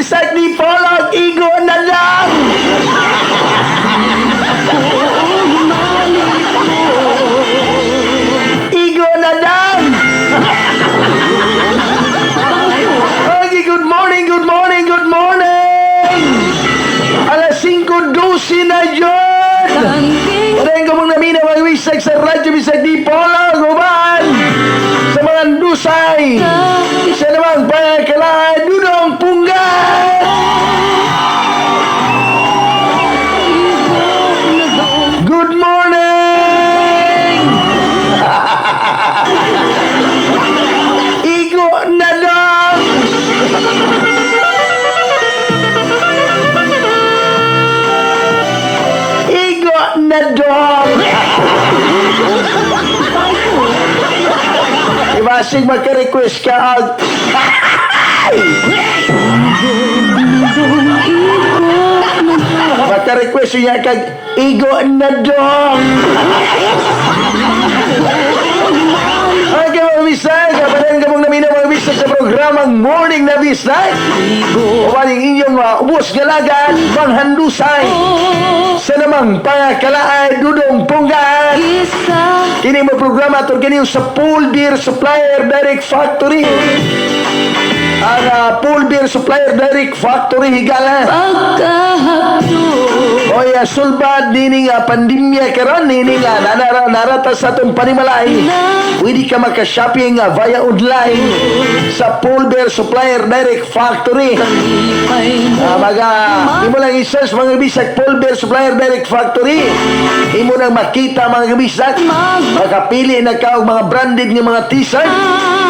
Bisag Dipolog, igo na lang! Igo na lang! Okay, good morning, good morning, good morning! Alas 5:12 na yun! Padayon kamong naminaw, mga bisag, sa Radyo Bisag Dipolog, uban! Sa mga dusay! Sa namang pangakalaan, Dudong Punggat! Good morning! Igo na lang! Igo na dong! Ibasig magka-request ka og maka-request niya kag igo na dong! Okay, mga bisag, kapanan ka mong naminaw, mga bisag, sa programang Morning na Bisag. Uwaning inyong ubos galagan, panghandusay. Sa namang pangakalaay, Dudong Punggan. Kini mo programa ato kini sa Pool Beer Supplier Direct Factory. Ang Pool Beer Supplier Direct Factory higala. Oy, sulbad nining pandemya karon nining nanara narata sa atong panimalay. Pwede ka maka-shopping via online sa Pool Beer Supplier Direct Factory. Maga, imo lang i-search, mga bisag, Pool Beer Supplier Direct Factory. Imo nang makita, mga bisag. Makapili na ka og mga branded nga mga T-shirt.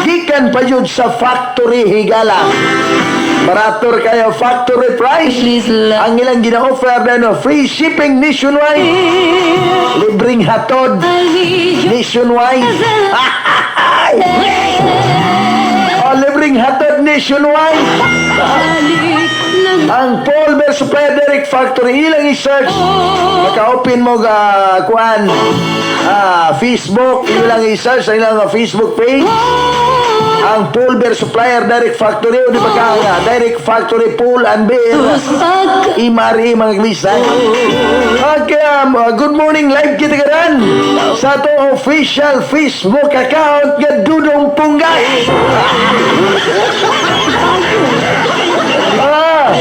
Gikan pa jud sa factory higala. Barator kayo, factory price. Ang ilang gina-offer na no, free shipping nationwide. Libreng hatod nationwide. Oh, libreng hatod nationwide. Ang Paul Bear Supplier Direct Factory, ilang i-search. Maka-open mo ga kuan Facebook, ilang i-search sa ilang Facebook page. Ang Paul Bear Supplier Direct Factory, o di ba ka nga, Direct Factory Pool and Beer. Imari mga kabisay. Okay, good morning, live kita karon sa ato official Facebook account nga Dudong Punggay. Ah.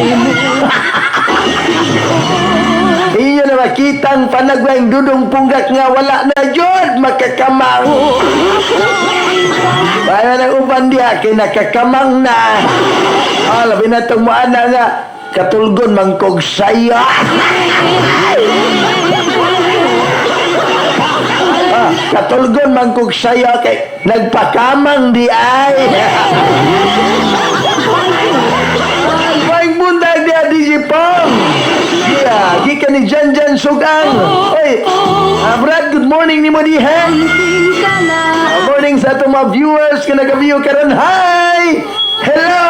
Iyo na makitang panagwang Dudong Punggak nga wala na yun makakamang. Kaya na uban diha kay nakakamang na. Ah, labi na itong muana nga katulgon mangkog saya. Ah, katulgon mangkog saya kay nagpakamang di ay. Maing buntag diha, DJ Pong. Yeah, gikan ni Jan Jan Sugang. Oy, Brad, good morning nimo diha. Morning sa atong mga viewers ka nag-view karon. Hi! Hello!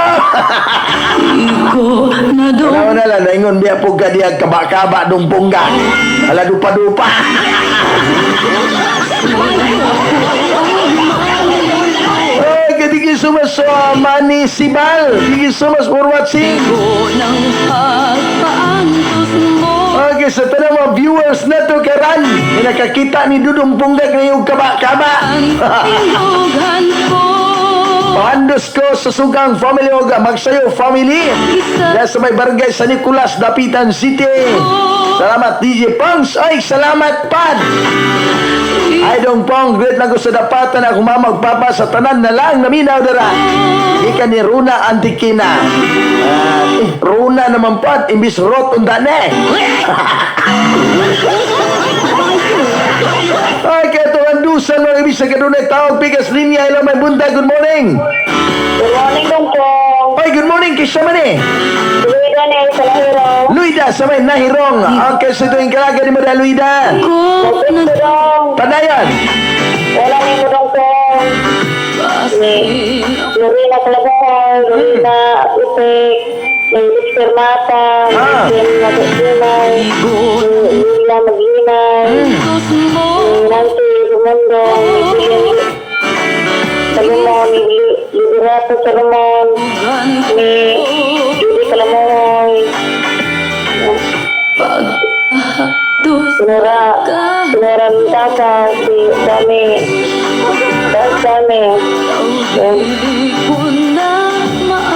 Wala na lang, naingon biya po ka diya kaba-kaba dong pungga. Ala dupa-dupa. Okay, thank you so much so Manny Sibal. Thank you so much for watching. Okay, sa tanang mga viewers na to karan, na nakakita ni Dudong Punggak na yung kaba-kaba. Paandos ko sa Sugang Family Oga, Magsayo Family. Diyan sa may barangay San Nicolas, Dapitan City. Salamat, DJ Pongs. Ay, salamat, Pad. Ay, Dong Pong, great lang ko sa dapatan ako mama ug papa sa tanan na lang naminaw dara. Ika ni Runa Antikina. Ah, eh, Runa naman pad, imbis rot unda na eh. Ay, kaya ito ang dusan mga ibig sa kadunay tawag pikas linya. Hello, may buntag. Good morning. Good morning, Dong Pong. Ay, good morning. Kisa man eh. Luida na sa Lahirong. Luida sa may Nahirong. Okay, sa ito yung kalaga ni Madam Luida. Nagpit ko, Dong. Padayon. Wala ni mo, Dong Pong. Ni Lorena Calabaw, Lorena Upek, ni Victor Mata, ni Ken Magsinay, ni Lila Maglinay, ni Nancy Rumondong, ni Julian Salomon, ni Liberato Salomon, ni Judy Calamon, Nora, Nora Tata, si Dami, Dami,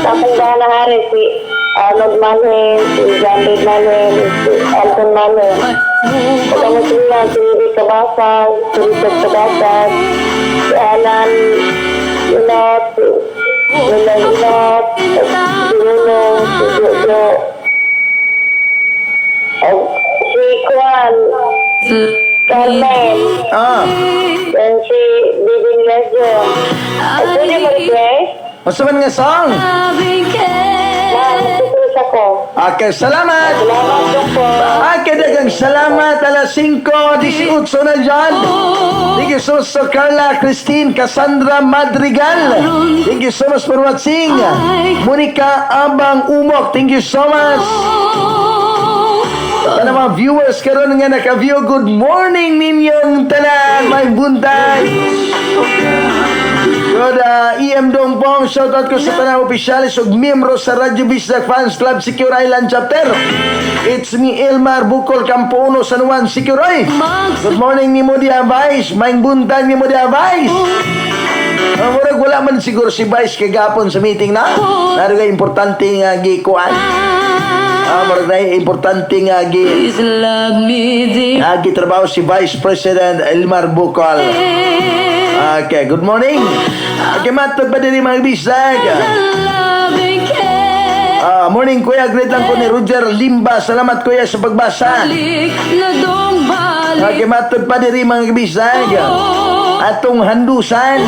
akong bana hari, si Arnold Manuel, si John Reed Manuel, si Anton Manuel. Ug ang sila, si Rick Kabasag, si Richard Kabasag, si Alan Inot, si Inay Inot, si Bruno, si Jojo, ug si Juan, Carmen, and si Bibing Lesio. At pwede mo request? Unsa man nga song? Na, magtutus ako. Okay, salamat. Salamat po. Okay, daghang salamat. Alas 5:18 na dyan. Thank you so much to Carla, Christine, Cassandra Madrigal. Thank you so much for watching. Monica Abang Umok. Thank you so much. Sana mga viewers karon nga naka-view, good morning ninyong tanan, may buntag. Good EM Dongpong, shoutout ko sa tanang opisyalis ug miyembro sa Radyo Bisdak Fans Club Secure Island Chapter. It's me, Elmar Bukol, Campo Uno, San Juan, Siquiror. Good morning nimo diha, Vice. May buntag nimo diha, Vice. Murag wala man siguro si Vice kagapon sa meeting na. Naro kay importante nga gikuan. Murag na importante nga gi Please love me deep. Gitrabaho si Vice President Elmar Bukol. Okay, good morning. Okay, matod pa din mga bisag. Loving care. Morning, kuya, greet lang ko ni Roger Limba. Salamat, kuya, sa pagbasa. Balik na dong balik. Okay, matod pa diri mga bisag. Atong handusan.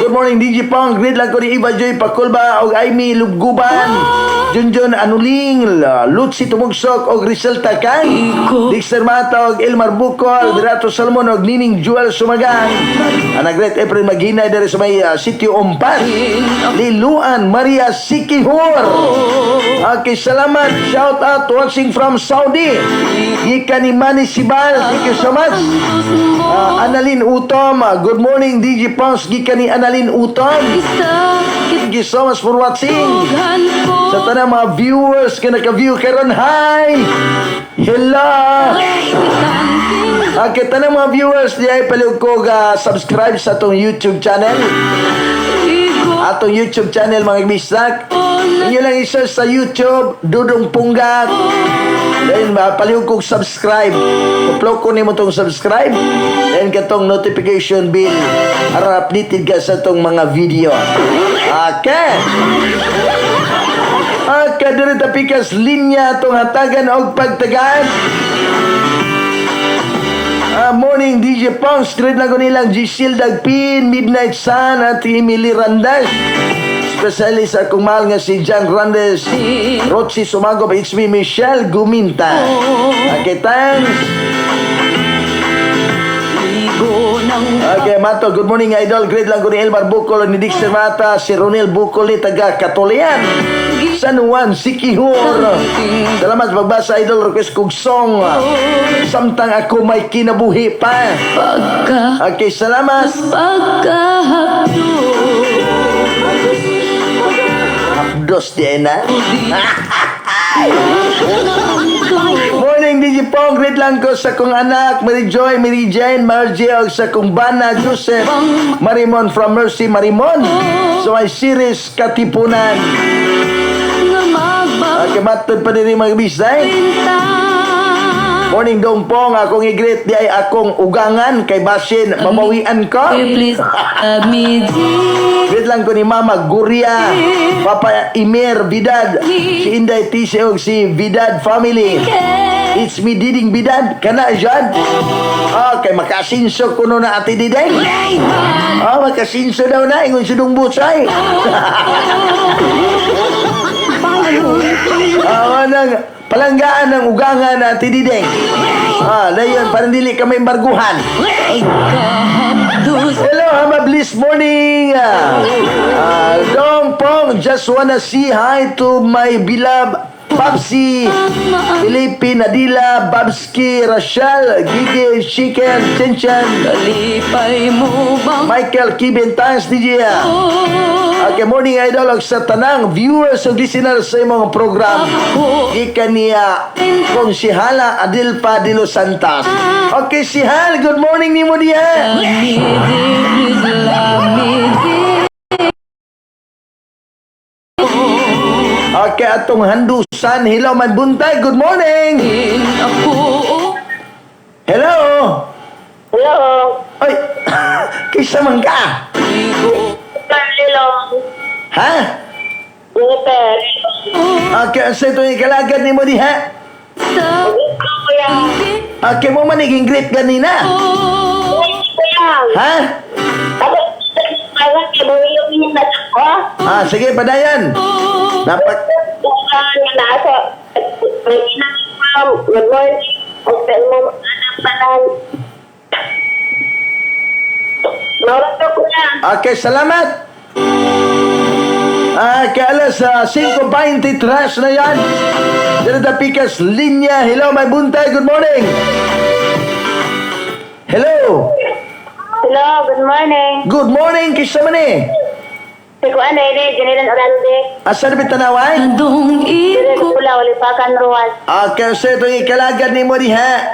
Good morning, DJ Pong. Greet lang ko ni Eva Joy Pakulba og Amy Lubguban. Junjun Anuling, Lutsi Tumugsok og Rizal Takan. Dexter Mata og Elmar Bukol, Virato Salmon og Nining Jewel Sumagang. Anagret April Maginay diri sa may Sitio Umpas. Liluan Maria Sikihor. Okay, salamat. Shout out watching from Saudi. Gikan ni Manny Sibal. Thank you so much. Annalyn Utom. Good morning, DJ Pons. Gikan ni Annalyn Utom. Isa Thank you so much for watching. kitughan ko. Sa tanang mga viewers ka naka-view karon, hi! Hello! Okay, tanang mga viewers, di ay palihog ko ga subscribe sa atong YouTube channel. Atong YouTube channel, mga bisdak. Inyo lang i-search sa YouTube, Dudong Punggak. Then, palihog kong subscribe. Upload ko nimo tong subscribe. Then, katong notification bell. Para updated ka sa atong mga video. Okay. Okay, diri tapikas linya atong hatagan og pagtagaan. Morning, DJ Pong. Straight lang ko nilang Giselle Dagpin, Midnight Sun at Emily Randas. Especially sa akong mahal nga si John Randes, Roxy Sumagob, it's me, Michelle Guminta. Okay, thanks. Ligo ng Okay, Mato, good morning, idol. Greet lang ko ni Elmar Bukol, ni Dixon Mata, si Ronel Bukol ni taga Katulian, San Juan, Siquijor. Salamat sa pagbasa, idol. Request kog song, "Samtang Ako May Kinabuhi Pa." Pagka Okay, salamat. Pagkahapdos. Hapdos di na. Morning, DJ Pong. Greet lang ko sa kong anak, Mary Joy, Mary Jane, Margie, og sa kong bana, Joseph Marimon from Mercy Marimon. So ay series Katipunan. Nga magbabinta. Okay, matod pa din mga bisay. Morning, Dong Pong. Akong i-greet di ay akong ugangan kay basin mabawian ko. Please love me deep. Greet lang ko ni Mama Guria, Papa Imer Vidad, si Inday Tise og si Vidad family. It's me, Diding Vidad. Kana dyan. Okay, makasinso kuno na ate Dideng. Ah, makasinso daw na. Ingon si Dung Butsay. Ah, nang palanggaan ng ugangan na ate Dideng. Ah, dayon, parang dili ka may embarguhan. Kahapdos. Hello, have a bliss morning. Dong Pong, just wanna say hi to my beloved Babsi, Felipe, Nadila, Babski, Rachel, Gigi, Chicken, Chinchan, Kalipay mo bang Michael, Kevin, Tans, DJ. Okay, morning, idol, og sa tanang viewers ug listeners sa imong program. Ako Gikan niya Konsihala Adilpa de los Santos. Okay, Sihal, good morning nimo diha. Love me deep, please love me deep. Okay, atong handusan, hello man buntag, good morning. Ako Hello. Hello. Ay, kaysa man ka? Carlilo. Ha? Jennifer. Okay, sa itong ikalagad nimo diha. Sa Kuya. Okay mo man naging greet ganina. Kuya. Ha? Ako, parang kibuhilong niya na ako. Ah, sige, padayon. Napak Bukan nga nasa. Regina, ma'am. Good morning. Hotel mo, anak tanan. Maura to, kuya. Okay, salamat. Ah, kaya alas 5:23 na yan. Dito Pikas Linya. Hello, may buntag. Good morning. Hello. Hello, good morning. Good morning, kisa man eh. Si Kuan Nene, Janilan Oralde. Asa na bitanaway? Andong Dire iko Kula, Walipakan, Ruas. Okay, sa itong ikalagad ni mo diha.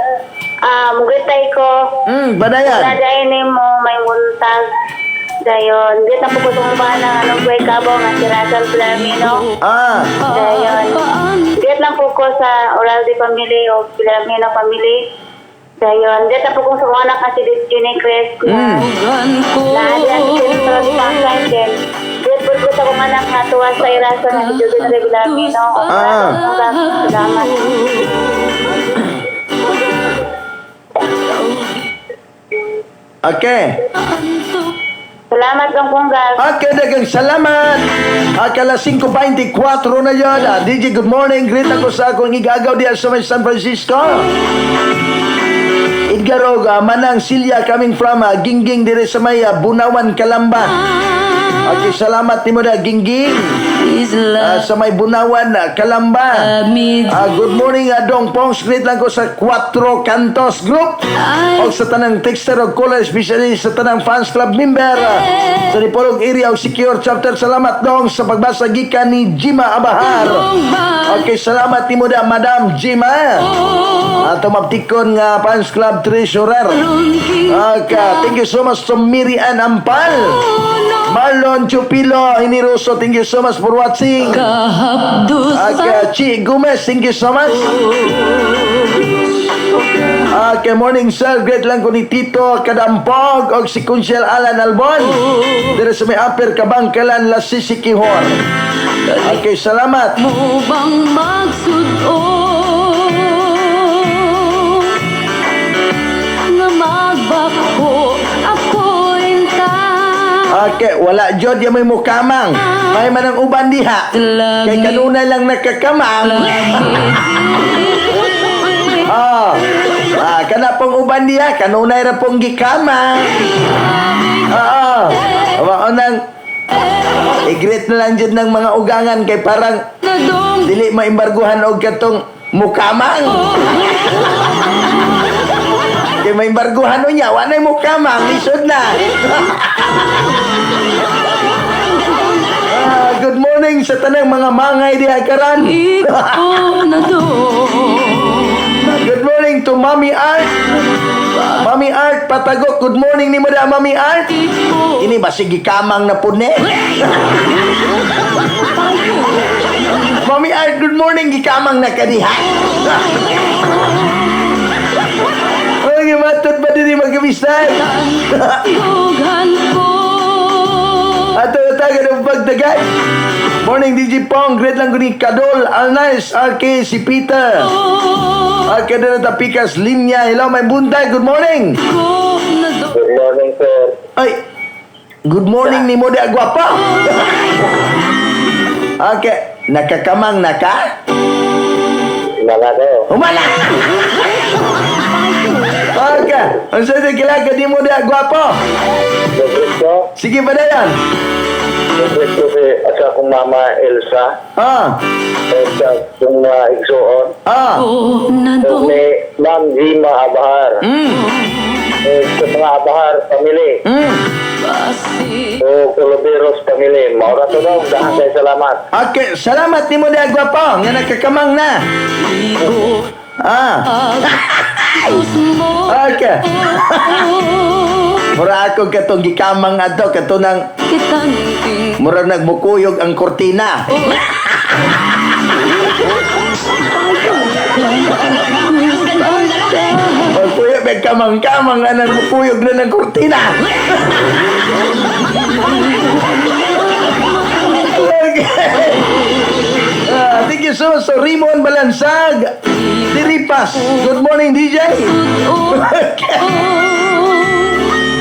Ah, mugitay ko. Banayan. Nadain mo may muntag. Dayon, di na po ko tumba ng anong kuy kabo nga si Russell Flamino. Dayon. Diyan lang po ko sa Oralde family o Flamino family. Dayon, diyan na po kong sa anak kasi di Jenny Chris. Ugan ko Na diyan si Central Pangkan din. Diyan po ko sa kong anak nga tuwa sa Iraso na si Jovin Regulamino. Salamat. Okay. Salamat kang punggal. Okay, dagang salamat. Akala 5:24 na yun. Ah, DJ, good morning. Greet ako sa akong igagaw diyan sa may San Francisco. Edgar Og, Manang Silya coming from Gingging dire sa may Bunawan, Kalamba. Okay, salamat nimo da Gingging. Please love Sa may Bunawan, Kalamba. me Good morning, Dong Pongs. Greet lang ko sa Cuatro Cantos Group. Ay. O sa tanang texter o caller, especially sa tanang fans club member. Sa Dipolog area o Secure Chapter. Salamat, Dong, sa pagbasa gikan ni Jima Abahar. Okay, salamat nimo da, Madam Jima. Ato maptikon nga fans club treasurer. Okay, thank you so much to Mirian Ampal. Marlon Chupilo, Hiniruso, thank you so much for watching. Kahapdos Okay, Chi Gomez, thank you so much. Okay, morning sir. Greet lang ko ni Tito Kadampog og si Kunsyel Alan Albon. Dire sa may Upper Kabangkalan, Lasisi Kihor. Okay, salamat. Mo bang magsud-on nga magbako ako inta? Okay, wala jud ya may mukamang. May man ang uban diha. Kay kanunay lang nakakamang. Ah, kana pong uban diha, kanunay ra pong gikamang. Ah. Mao nang i-greet na lang jud ng mga ugangan kay parang Nadong dili maimbarguhan og katong mukamang. Kay maimbarguhan unya, wa nay mukamang, lisod na. Ah, good morning sa tanang mga mangay diha karan. Iko na dong Good morning to Mami Art. Mami Art Patagok, good morning ni mo da, Mami Art. Iko Ini ba sige kamang na pud ni? Mami Art, good morning, gikamang na kadiha. Ay, matod ba diri magkabistay? Dughan ko. Ato taga ng pagdagay. Morning, DJ Pong. Greet lang ko ni Kadol, Alnice, RK, si Peter. RK na Tapikas, Linya. Hello, may buntag. Good morning. Ko na dong Good morning, sir. Ay, good morning ni Mode Agwapa. Okay, nakakamang naka? Wala ko. Humala! Okay, ang sa kilaka ni Mode Agwapo. Good ko. Sige pa na yan. Request ko si sa akong mama Elsa. At sa akong mga igsoon. Na O ni Ma'am Gima Abahar. O sa mga Abahar family. O Coloberos family. Maura to daw. Dahan kayo salamat. Okay, salamat nimo di gwapa nga nakakamang na. Okay. Mura ako katong gikamang ato kato nang mura nagmukuyog ang kortina. Pagkuyog may kamang-kamang nga nagmukuyog na ng kortina. Okay. Thank you so much, so Raymond Balansag. Diripas. Good morning, DJ. Okay.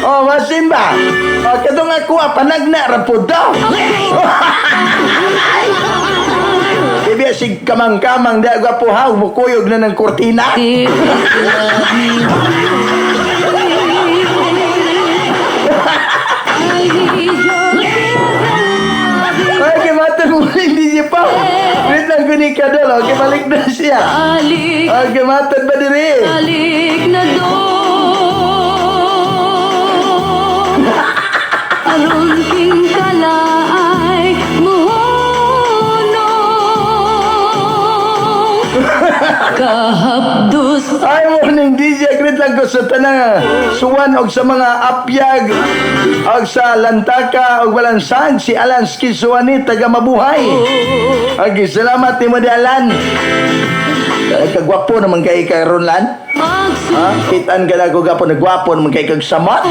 Oh, masimba. Oh, katong ako, panagna, rapod daw. Bibi, sig kamang-kamang, di ako po haw, mukuyog na ng kortina. Okay, matag mo hindi siya pa. Wait lang, kunin ka dol. Okay, balik na siya. Okay, matag ba diri? Balik na doon. Aron king kalaay muhunong. Kahapdos. Ay, morning DJ. Great lang ko sa tanang suwan og sa mga apyag og sa Lantaka og Balansan si Alan Skisuani taga Mabuhay. Okay, salamat ni mo di Alan. Ay, kagwapo naman kay karon lan. Ha? Kitaan ka na ko gapo nagwapo naman kay kag samot.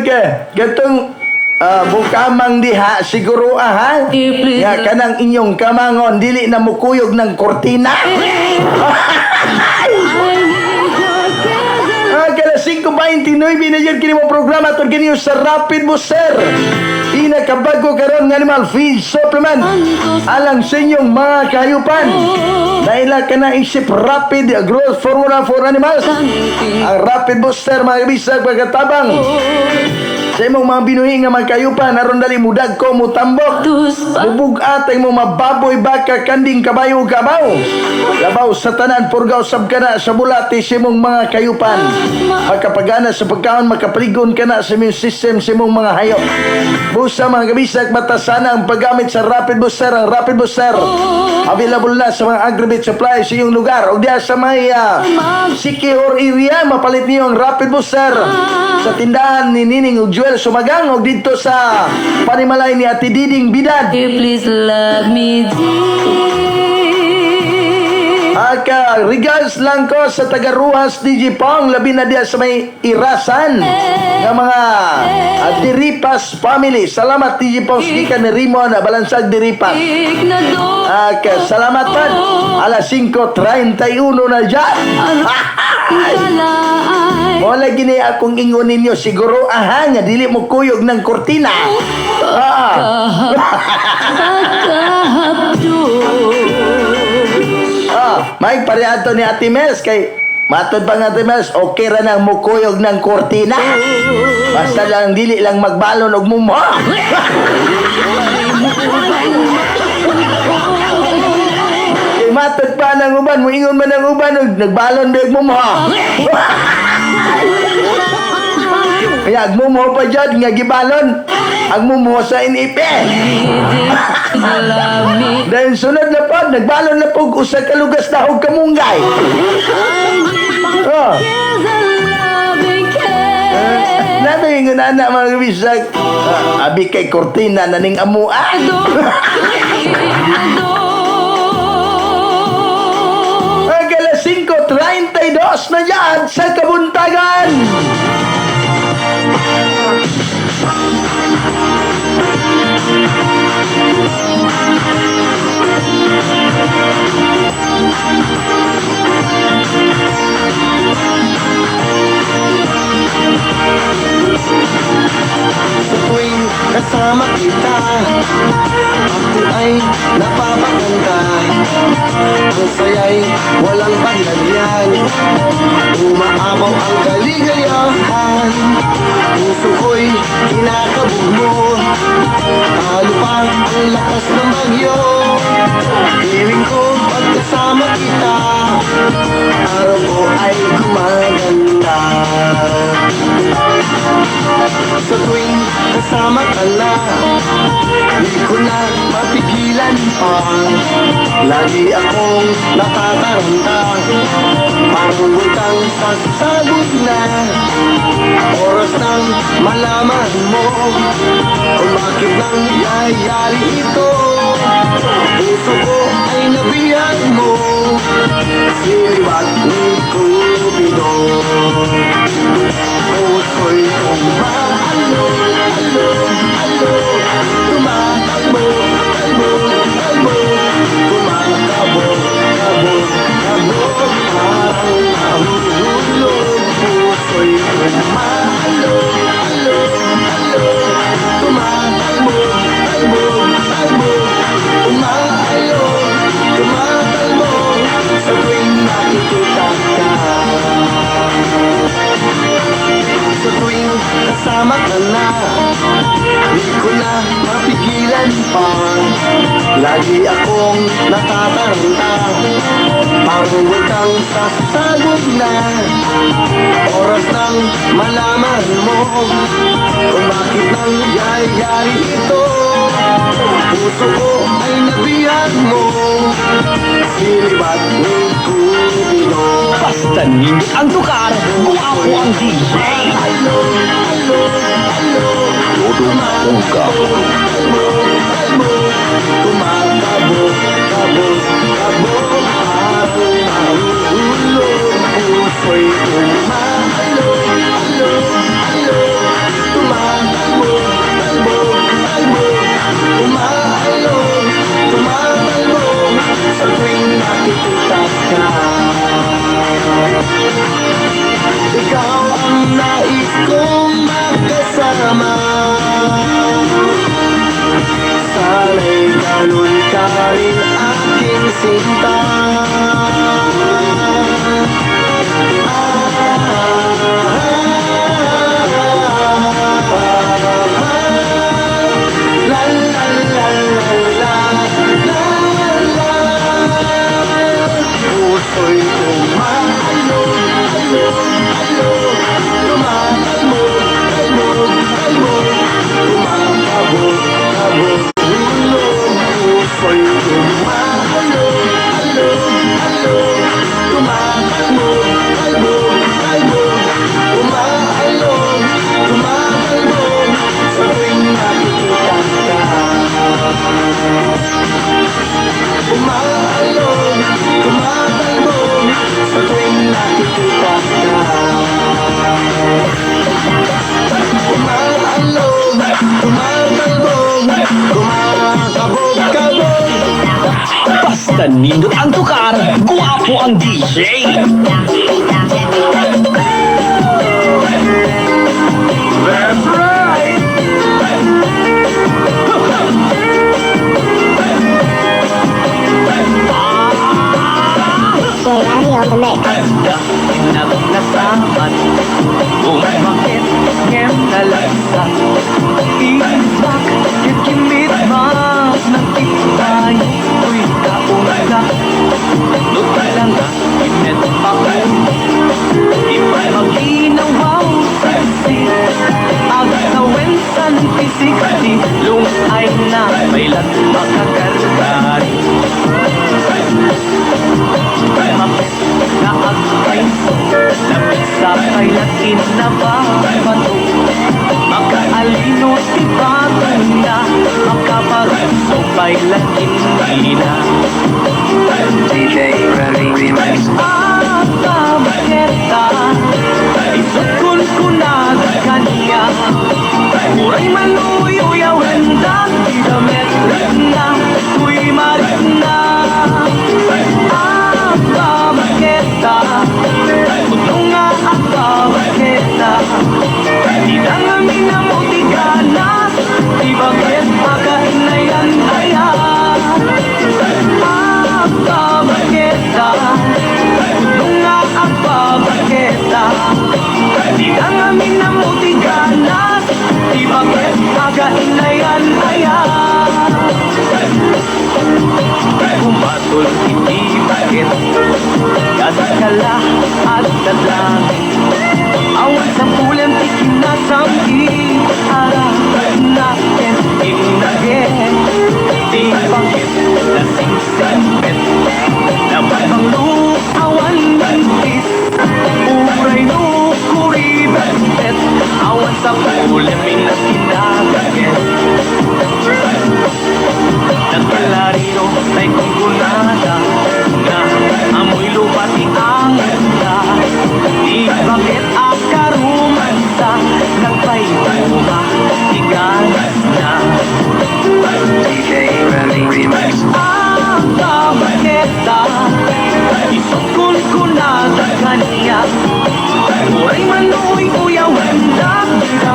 Okay, gatong bukamang diha siguro ha. Ya kanang inyong kamangon dili na mukuyog ng kortina. Kala 5:29 na yun kini mo programa aton kini sa Rapid Booster. Inakabago karon ng animal feed supplement alang sa inyong mga kahayupan. Naila ka na isip Rapid Growth Formula for Animals. Ang Rapid Booster mga kabisag pagkatabang sa imong mga binuhi nga mga kayupan aron dali mudag ko mutambok. Mubug-at ang imong mababoy baka kanding kabayo kabaw. Labaw sa tanan purgaw sab kana sa bulati sa imong mga kayupan. Makapagana sa pagkaon makapaligon ka na sa immune system sa imong mga hayop. Busa mga kabisag batasana ang paggamit sa Rapid Booster. Ang Rapid Booster available na sa mga agribet supply sa iyong lugar o diya sa may Sikihor area mapalit niyo ang Rapid Booster sa tindahan ni Nining ug Joel Sumagang o dito sa panimalay ni Ate Diding Bidad. Please love me deep. Aka, regards lang ko sa taga Ruhas DJ Pong, labi na diya sa may Irasan nga mga Diripas family. Salamat DJ Pong, gikan ni Rimon Balansag Diripas. Na doon. Aka, salamat pan. Alas 5:31 na dyan. Kalaay Wala gini akong ingon ninyo siguro aha nga dili mo kuyog ng kortina. Pagkahapdos. Mike pareato ni Ate Mels kay matod pa nga Ate Mels okay ra nang mukuyog ng kortina. Basta lang dili lang magbalon og mumha. Kay matod pa ng uban, muingon man ang uban og nagbalon ba og mumha. Kaya agmumho pa dyan, nga gibalon. Agmumho sa NIP. Love me. Dahil sunod na po, nagbalon na po usa ka lugas na og kamunggay. Oh. Is a loving care. Nano yung nana mga kabisag? Abi kay kortina na ning amua. Na doon. Ang alas 5:32 na dyan sa kabuntagan. Sa tuwing Kasama kita, ako ay napapakanta. Ang saya'y walang paglagyan. Umaapaw ang kaligayahan. Puso ko'y kinakabog mo. Talo pa ang lakas ng bagyo. Feeling ko pag kasama kita, araw ko ay gumaganda. Sa tuwing kasama ka na, di ko na mapigilan pa. Lagi akong natataranta, parang bulkang sasabog na. Oras nang malaman mo kung bakit nangyayari ito. Puso ko ay nabihag mo, siliwat ni Cupido. Puso'y umaalon, alon, alon, tumatalbog, talbog, talbog, kumakabog, kabog, kabog, parang nahuhulog. Puso'y umaalon, alon, alon, tumatalbog, talbog, talbog, umaalon, tumatalbog, sa tuwing nakikita ka. Sa tuwing kasama ka na, di ko na mapigilan pa. Lagi akong natataranta, parang bulkang sasabog na. Oras nang malaman mo kung bakit nangyayari ito. Puso ko ay nabihag mo, siliwat ni Cupido. Basta nindot ang tukar, guwapo ang DJ. Alon, alon, alon. Dodong Bongga. Kumakabog, kabog, kabog, parang nahuhulog. Puso'y umaalon, alon, alon, tumatalbog, talbog, talbog, umaalon, tumatalbog, sa tuwing nakikita ka. Ikaw ang nais kong makasama. Sana'y ganun ka rin, aking sinta. La la la la la la la. Puso'y umaalon, alon, alon, tumatalbog, talbog, talbog, kumakabog, kabog, hulog. Puso'y umaalon, alon, alon, tumatalbog, talbog, talbog, umaalon, tumatalbog, sa tuwing nakikita ka. Umaalon, tumatalbog, sa tuwing nakikita ka. Umaalon, tumatalbog, kumakabog-kabog. Basta nindot ang tukar, guwapo ang DJ. That's right! DJ Larry on the mix. Anda inagnasaman Bumakit ngem nalagsa Ibak Kikimit mas Nakita Uy kaunga Nutala nga Inet pa Ipaginawaw sisi Agkawen san pisikti Lungay na Bailat makakarkari Mapit na agpay Lapit sa kailat inababato Makaalino ti bato na Makaparuso bailat inina DJ Rally Remix. At Isot kun kunag kanya Uray manuyo yawen da Idamet na Tuy marit na Apa maketa Puno nga apa maketa Di na nga minamuti ka na Di ba Bumatol iti bakit Kaskala at dadlangit. Awan sa pulem ti kinasamgi. Ara natin inagin. Ti bakit nasingsimpet. Napapanglu awan mantis. Uray no kuribet. Awan sa pulem inakinagin. Nagkalarino ay kungkunada na amoy lupati ang ganda. Di bakit akarumansa nagpayuma iganas na. DJ Remy Remix. Ang baketa isukol ko na kanya. Uray manoy uyawan na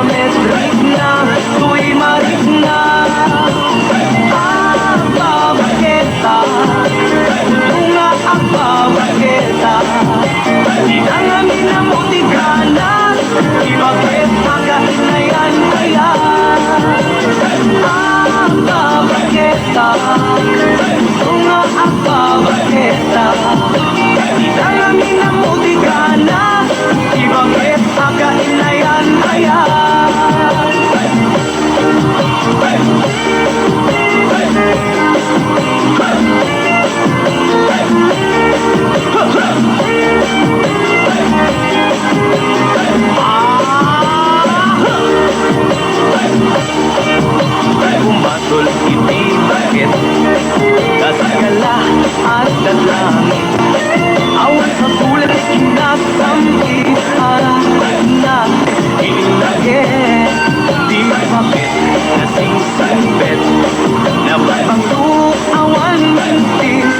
metrik na tuy marik na. Ang baketa nga ang baketa Inangamin na mo tigana. Di bakit makainayan kaya. Ang baketa nga ang baketa Inangamin na mo tigana. Di bakit makainayan kaya. Bumatol iti bakit Kaskala at dadlangit. Awan sa pulay kinasamgi. Ara na inagin. Di bakit nasingsimpet. Napapanglu awan mantis.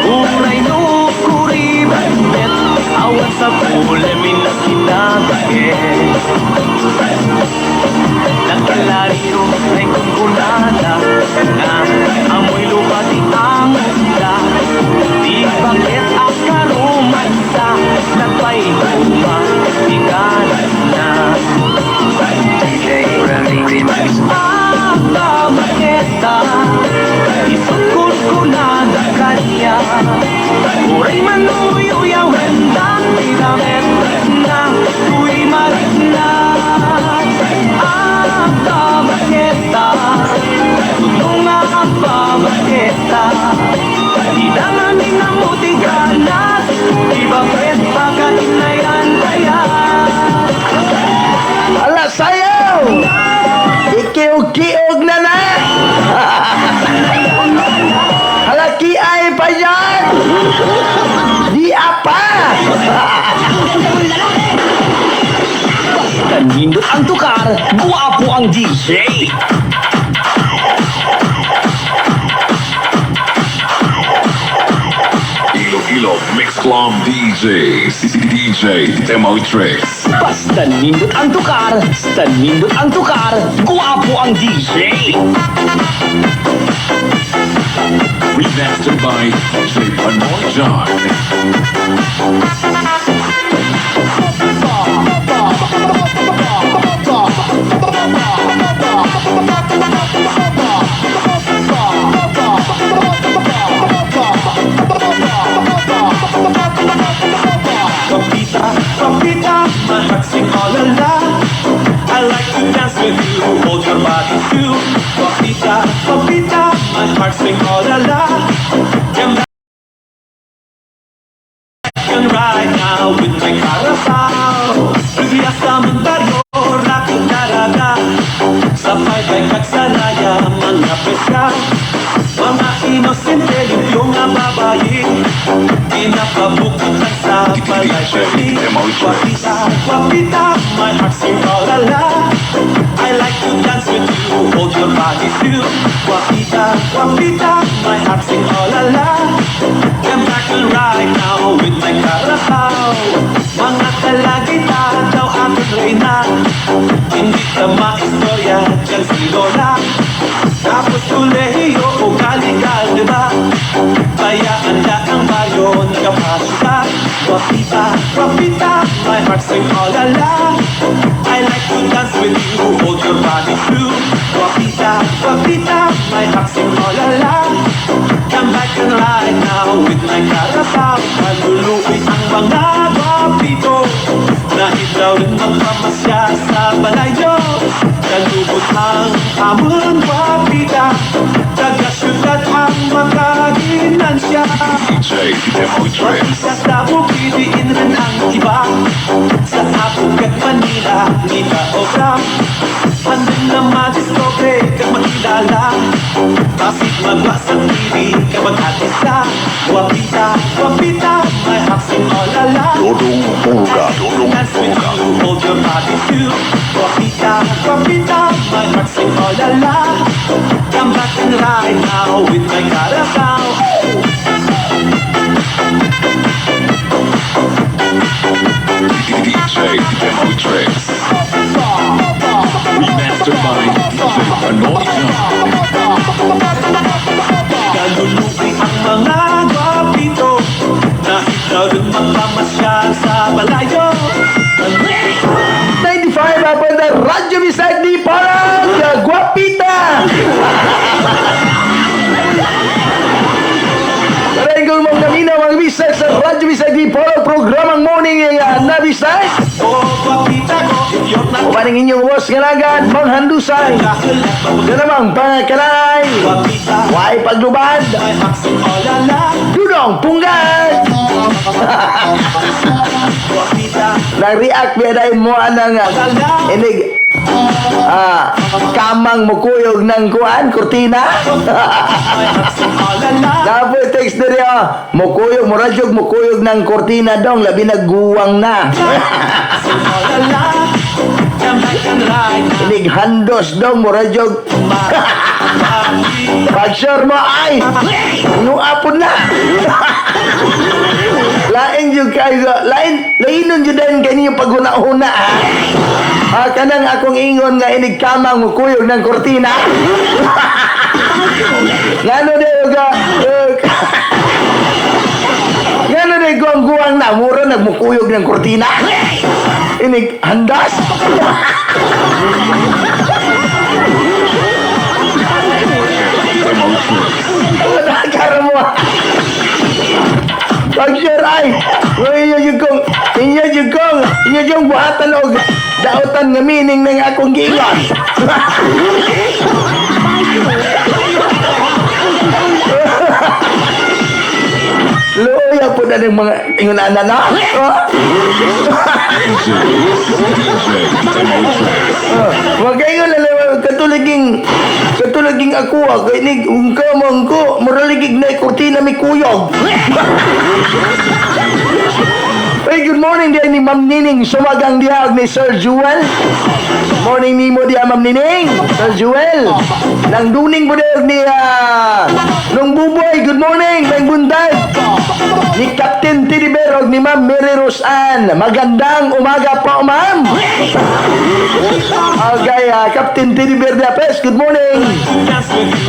Uray no kuribet. Awan sa pulay minakinagin. Nagkalariro ay kungkunada na amoy lupati ang unda. Di bakit akarumansa nagpayuma iganas na. DJ Remy Remix. Ang baketa isukol ko na kanya. Uray manoy uyawan na Tinamet na tuy marik na. Ang baketa nga ang baketa Inangamin na mo tiganas. Di bakit pagkainayan kaya. Ala sayaw! Ikiug-kiug na na! Hala, kiay pa yan! Di apa! Basta nindot ang tukar, guwapo ang DJ. Iloilo Mix Club DJ, DJ Demotrix. Basta nindot ang tukar, basta nindot ang tukar, guwapo ang DJ. Remastered by DJ Panoy John. Papita, papita, my heart's sing all la. I like to dance with you, hold your body too. Papita, papita, my heart sing all la. Come back and right now with my carabao. Fiesta Muntario, Raku Daraga. Sa Paybay kag Saraya, mga preska. Mga inosente, limpyo nga babae. Pinapabukitan sa balay. Guapita, guapita, my heart sing all la la. I like to dance with you, hold your body too. Guapita, guapita, my heart sing all la la. Come back and right now with my carabao. Mga kalagita daw aking reyna. Hindi ka maistorya dyan si Lola. Tapos kolehiyo o kaligal, diba? Bayaan na ang baryo, nagapasok ka. Guapita, guapita, my heart sing all la la. I like to dance with you, hold your body too. Guapita, guapita, my heart sing all la la. Come back. and ride now with my carabao. Kaluluoy ang mga gwapito. Nais daw rin magpamasya sa balayo. Kalubot ang amon gwapita. Taga-syudad ang makaginansya. DJ Demotrix. Sa Davao, diin rin ang iba. Sa Apo kag Manila, Nita Obra. Andun na madiskobre kag makilala. Basig magwa sa TV kag mag-atisa. Guwapita, guwapita, my heart's in all ala. Dodong Pungga. Dodong Dance with Pungga. You, hold your body too. Guwapita, guwapita, my heart's in all ala. Come back and ride now with my carabao. DJ Demotrix. Remastered by DJ Panoy John. Kaluluoy ang mga gwapito. Nais daw rin magpamasyal sa balayo. 95 up on the Radyo Bisag di Parang Guapita! Maraming kong mga naminaw mga bisag sa Radyo Bisag di Parang programang morning na bisag. Oh, guwapita ko, if you're not Upaning inyong boss nga lagad, manghandusay. Kahulat. Na namang pangakalay. Guwapita, Why paglubad? My heart's in all ala. Dudong Punggan! Guwapita, Nag-react biya dahil mo anang inig kamang mukuyog ng kuan, kurtina. My heart's in all ala. Tapos text diri ah, mukuyog, muradyog mukuyog ng kurtina dong, labi nagguwang na. In all ala. Come back and ride now. Inig handos dong, muradyog. Pag sure mo ay, nuapon na. Lain jud kayo, lain, lainon jud din kay ninyo paghuna-huna ha. Ah, kanang akong ingon nga inig kamang mukuyog ng kurtina. Ngano di ka, ngano di guwang-guwang na, mura nagmukuyog ng kurtina. Inig handas. Demotrix. Nakakara mo. Pag sure ay, inyo yung kong, inyo yung kong, inyo yung buhatan og dautan nga meaning ng akong giingon. Luya po na ng mga ingon na na. DJ DJ Demotrix. Magaingon na lang, katulaging ako ah, kay ni ung kamang ko, muraligig na kurtina mi kuyog. Hey, good morning diya ni Ma'am Nining Sumagang diha og ni Sir Jewel. Morning nimo diha, Ma'am Nining, Sir Jewel. Nang duning po diha ni Nung Buboy, good morning, may buntag. Ni Captain Teddy Bear og ni Ma'am Mary Rosan. Magandang umaga po, ma'am. Okay, Captain Teddy Bear diha, pes, good morning. Dance with you,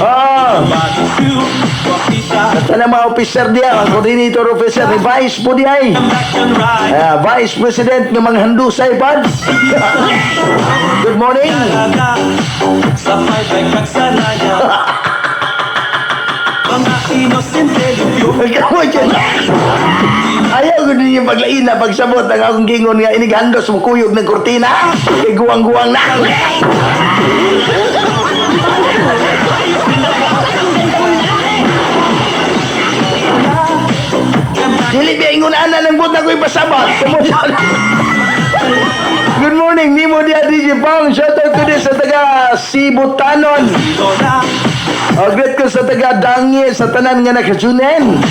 body too. Guwapita, Sana mga officer diha, ang coordinator officer ni Vice po diha ay. Come back and ride. Vice President ng mga handusay pod. Good morning. Talaga sa Paybay kag Saraya. Mga inosente limpyo. Kamu dyan. Ayaw ko ninyo paglain na pagsabot ang akong gingon nga inighandos mo kuyog ng kurtina. Kay guwang-guwang na. Dili biya ingon ana ng buta ko ipasabot. Kamu dyan. Good morning, Nimo dia DJ Pong. Shout out ko din sa taga Sibutanon. Lola. O, great ko sa taga Dangi sa tanan nga nakatunin.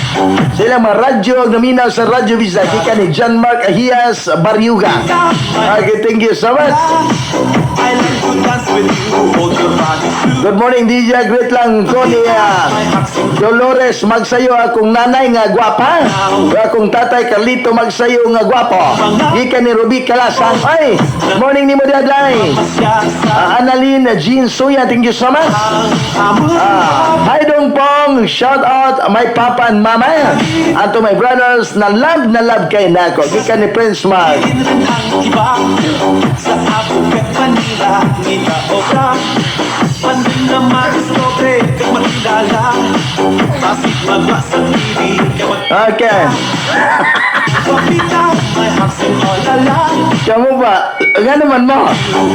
Sila mga radyo ang naminaw sa Radyo Visa. Kika ni John Mark Ahias Barriuga. Okay, thank you so much. I like to dance with you, hold your body too. Good morning, DJ. Great lang ko ni My heart's in Dolores Magsayo, akong nanay nga gwapa. Ug akong tatay Carlito Magsayo nga gwapo. Gikan ni Ruby Kalasan. Ay, morning nimo diaday. Masya sa Annalyn Jean Suya, thank you so much. amon. Hi Dong Pong, shout out my papa and mama and to my brothers na love kay nako. Gikan ni Prince Mark. Rin ang iba sa Apo kag Manila, Nita Obra. Pandin na madiskobre kag makilala. Basig magwa sa TV. Okay. Guwapita, my heart's in all ala. Kamu ba? Nga naman mo.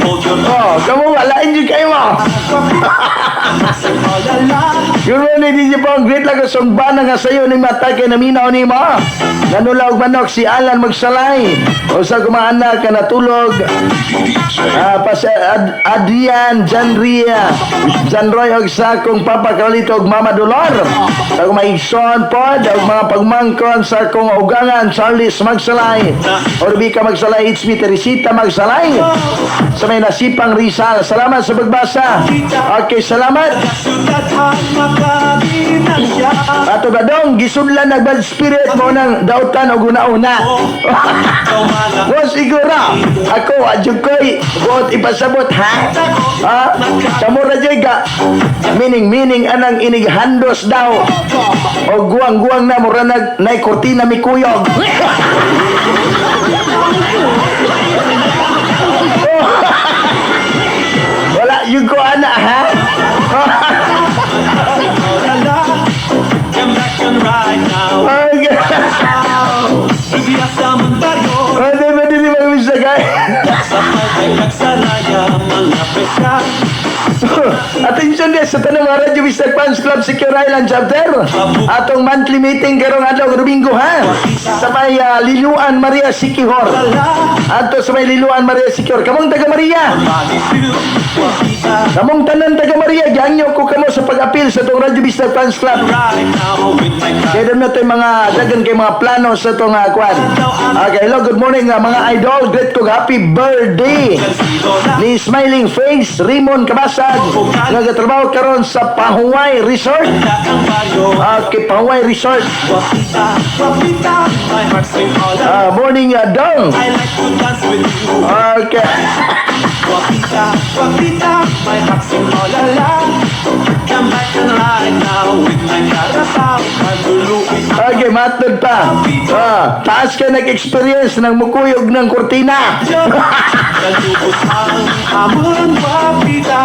Hold your Oh, kamu ba? Lain jud kayo mo. Heart's in all ala. Good morning, DJ Pong. Great lang sungba nga sayo ni mata kay naminaw ni mo. Nanulaw manok si Alan Magsalay. O sa kumaanak ka natulog. DJ. Ah, pa si Adrian, Janria, Janroy og sa akong Papa Carlito og Mama Dolor. Sa akong maigsoon pod og mga pagmangkon sa akong ugangan Charles Magsalay. Orbika Magsalay, it's me Teresita Magsalay. Sa may nasipang Rizal. Salamat sa pagbasa. Okay, salamat. Syudad ang makabinansya. Ato ba dong, gisudlan nag bad spirit mo ng dautan og una-una. Mo siguro, ako adyo ko'y buot ipasabot, ha? Ha? Samura jay ka. Meaning, meaning, anang inig handos daw. O guwang-guwang na mura nag nay kurtina mikuyog. Wala yung ko ana, ha? Ala. Come back and right now. Okay. Ibiya sa baryo. Pwede, pwede di ba kay? Sa pagkagsaraya mga presa. Atensyon din sa tanong mga Radyo Bisdak Fans Club Secure Island Chapter. Atong monthly meeting karong adlaw Domingo, ha. Sa may Liluan Maria Siquijor. Ato sa may Liluan Maria Siquijor. Kamong taga Maria. Body feel, guwapita. Kamong tanan taga Maria, giangyo ko kamo sa pag-apil sa atong Radyo Bisdak Fans Club. Right now with my car. Kaya na ito mga dagan kay mga plano sa itong kwan. Okay, hello, good morning, mga idol. Great ko happy birthday ni Smiling Face Raymond Kabasag nga gatrabaho karon sa Pahuway Resort. Ang baryo. Okay, Pahuway Resort. Guwapita, guwapita, my heart sing all Morning, Dong. I like to dance with you. Okay. Guwapita, guwapita, my heart sing all ala. Come back and right now with my carabao. Maguluin. Okay, matod pa. Taas ka nag-experience ng mukuyog ng kurtina. Kalubos ang amon, guwapita.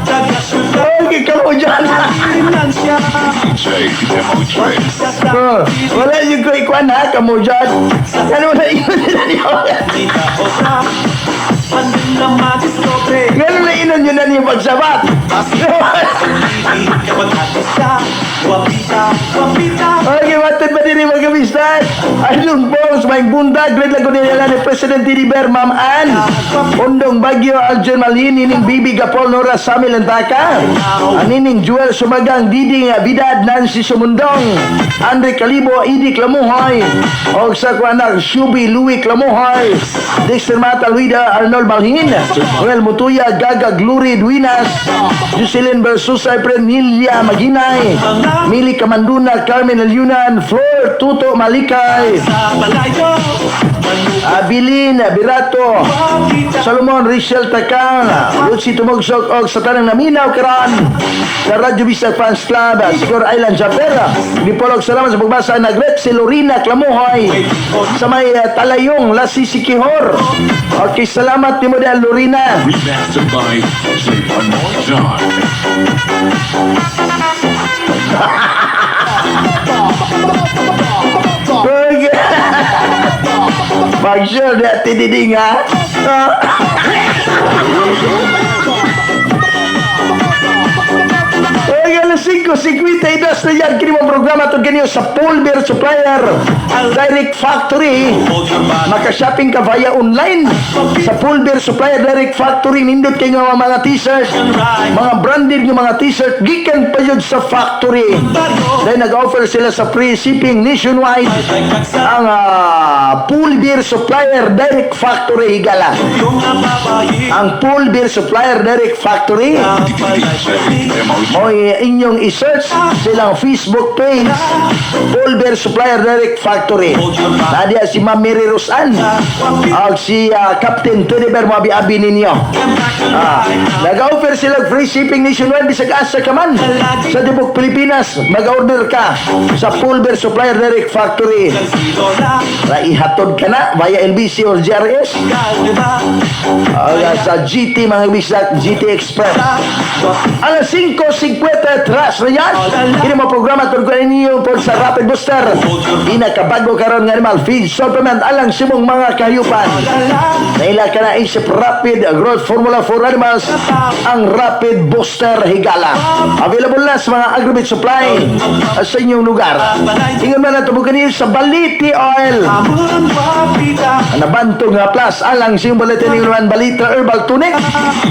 Taga syudad, Okay, kamo dyan. Finansya. DJ Demo Tricks. Wala yung ko ikuan ha, kamo dyan. Ano na inon nila niyo? Kita o sa Pandin na madiskobre. Gano'n na inon yun na niyo pagsabat. Kapag Guwapita, guwapita. Okay, matod ba din mga kabistan? Idol Bongs, may bundag, great lang ko nila ni President Teddy Bear, Ma'am Ann. Undong Bagyo, Aljon Malini, ning Bibi Gapol, Nora Sami Lantaka. Anining Jewel Sumagang, Diding Bidad, Nancy Sumundong, Andre Calibo, Idi Clamuhoy, og sa kuanak, Shubi Louis Clamuhoy, Dexter Mata, Luida, Arnold Malhin, Noel Mutuya, Gaga Glory Duinas, Jocelyn Versusa, Prenilia Maginay, Mili Kamanduna, Carmen Alyunan, Flor Tuto Malikay, Sa palayo. Abilin Birato, Salomon Richel Takang, Lucy Tumugsok og sa tanang naminaw karon sa Radyo Bisdak Fans Club, Siguro Island Chapter. Gipolog salamat sa pagbasa na great si Lorena Clamuhoy sa may Talayong, Lasi Siquijor. Okay, salamat ni mo dahil, Lorena. Remastered by DJ Panoy John. Okay. Mag-share na tiniding ha. Ay, alas 5:52 na yan. Kini mong programa ito ganyan sa Pulver Supplier Direct Factory. Hold your body. Maka-shopping ka via online sa Pulver Supplier Direct Factory. Nindot kay nga mga t-shirt. Mga branded nga mga t-shirt. Gikan pa yun sa factory. Dahil nag-offer sila sa free shipping nationwide. Ang Pulver Supplier Direct Factory, higala. Yung ababayi. Ang Pulver Supplier Direct Factory. DJ Demo O inyong i-search silang Facebook page, Pulver Supplier Direct Factory. Nadia si Ma'am Mary Rosan at si Captain Teddy Bear mabi-abi ninyo. Nag-offer sila og free shipping nationwide bisag asa ka man sa tibok Pilipinas. Mag-order ka sa Pulver Supplier Direct Factory. Ra ihatod ka na via LBC or GRS. Sa GT mga bisdak, GT Express. Alas 5:53. oras na yan. Kini mo programa tungkol ninyo po sa Rapid Booster. Pinakabago karon nga animal feed supplement alang sa imong mga kahayupan. Naila ka na isip Rapid Growth Formula for Animals, ang Rapid Booster Higala. Available na sa mga Agribit Supply sa inyong lugar. Ingon man na tubog niyo sa Baliti Oil. Amon guapita. Nabantog nga plus alang sa iyong baliti ningon man Balita Herbal Tonic.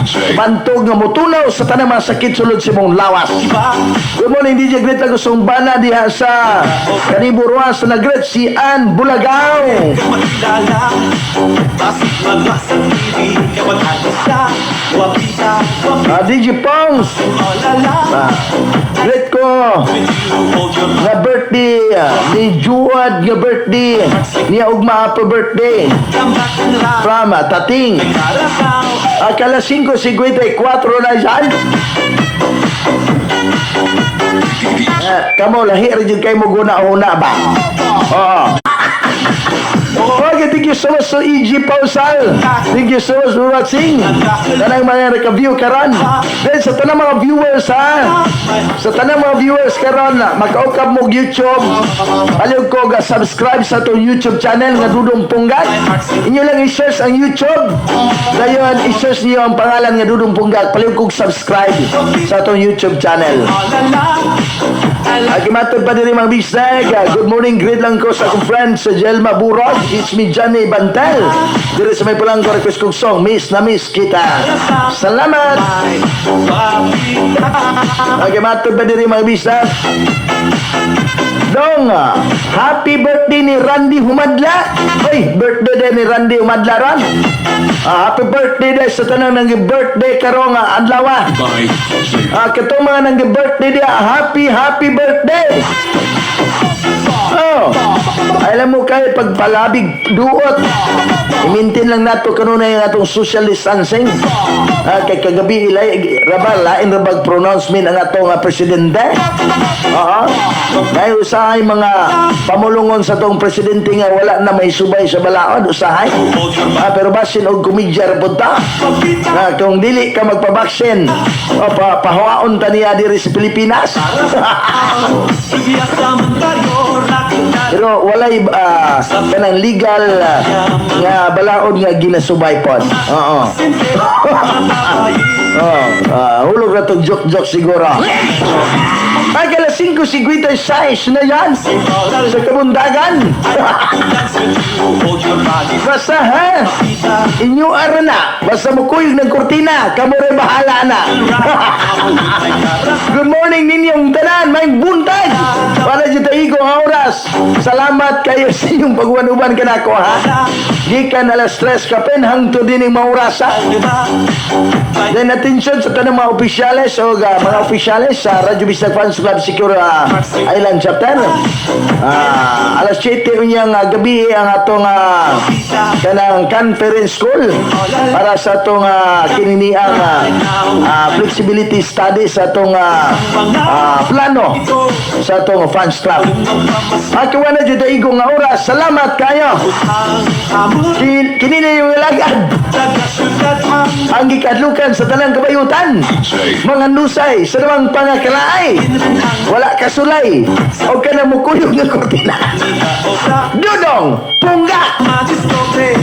DJ Bantog nga mutunaw sa tanang mga sakit sulod sa imong lawas. Good morning, DJ Great Lagosong Bana diha sa Kanibo Ruas na Great si Ann Bulagaw. Makilala. Basig magwa sa TV kapag siya. Guapita, guapita, DJ Pongs. Oh la la. Great ko With you, hold your nga birthday ni Juad nga birthday niya ugma happy birthday Tambak ang ra. from Tating. Karasaw. Kala 5:54 na dyan. Kamo lahi ra jud kay mo guna-una ba? Oo. Okay, thank you so much to EG Pausal. Thank you so much for watching. Tanang mga naka-view karon. Then sa tanang mga viewers ha. Sa tanang mga viewers karon, makaukab mo YouTube. Palihog ko ga subscribe sa atong YouTube channel nga Dudong Punggat. Inyo lang i-search ang YouTube. Dayon i-search niyo ang pangalan nga Dudong Punggat. Palihog kog subscribe sa atong YouTube channel. Oh la la. Agi matod pa diri mga bisag. Good morning, greet lang ko sa akong friend sa Jelma Burog. It's me, Johnny Bantel. Diri sa may pulang ko request kong song, Miss na Miss Kita. Salamat! Guapita. Agi matod pa diri mga bisag. Dong, happy birthday ni Randy Humadla. Ay, birthday din ni Randy Humadla ron. Happy birthday din sa tanang nang birthday karong adlaw. By J Katong mga nang birthday dia, happy happy birthday. Oh. Alam mo kay pagpalabig duot. I-maintain lang nato kanunay ang atong social distancing. Kay kagabi ilay raba lain rabag pronouncement ang atong presidente. Oo. Dahil usahay mga pamulungon sa atong presidente nga wala na may subay sa balaod usahay. Pero basin og komedya ra pud ta. Na kung dili ka magpabaksin, o pa pahuwaon ta niya diri sa Pilipinas. Pero walay kanang legal nga balaod nga ginasubay pod. Oo. Oh, hulog na tong joke-joke siguro. Ay, kala 5:56 na yan sa kabundagan. Basta ha, inyo ara na. Basta mo kuyog ng kurtina, kamo rin bahala na. Good morning ninyong tanan, may buntag. Wala dyan tayo ang oras. Salamat kayo sa inyong pagwanuban kanako ha. Gikan alas 3 kapen hangtod din yung mga oras ha. Then attention sa tanang mga opisyales o mga opisyales sa Radyo Bisdak Fans Club Secure Island Chapter. Alas 7 unyang gabi ang atong kanang conference call para sa atong kininiang flexibility study sa atong plano sa atong fans club. Akiwa na dyan igong nga oras. Salamat kayo. Kini na yung lagad. Ang gikadlukan sa tanang kabayutan. DJ Mga nusay sa namang pangakalaay. Wala kasulay. O ka na mukuyog ng kurtina. Dudong Pungga! Madiscote.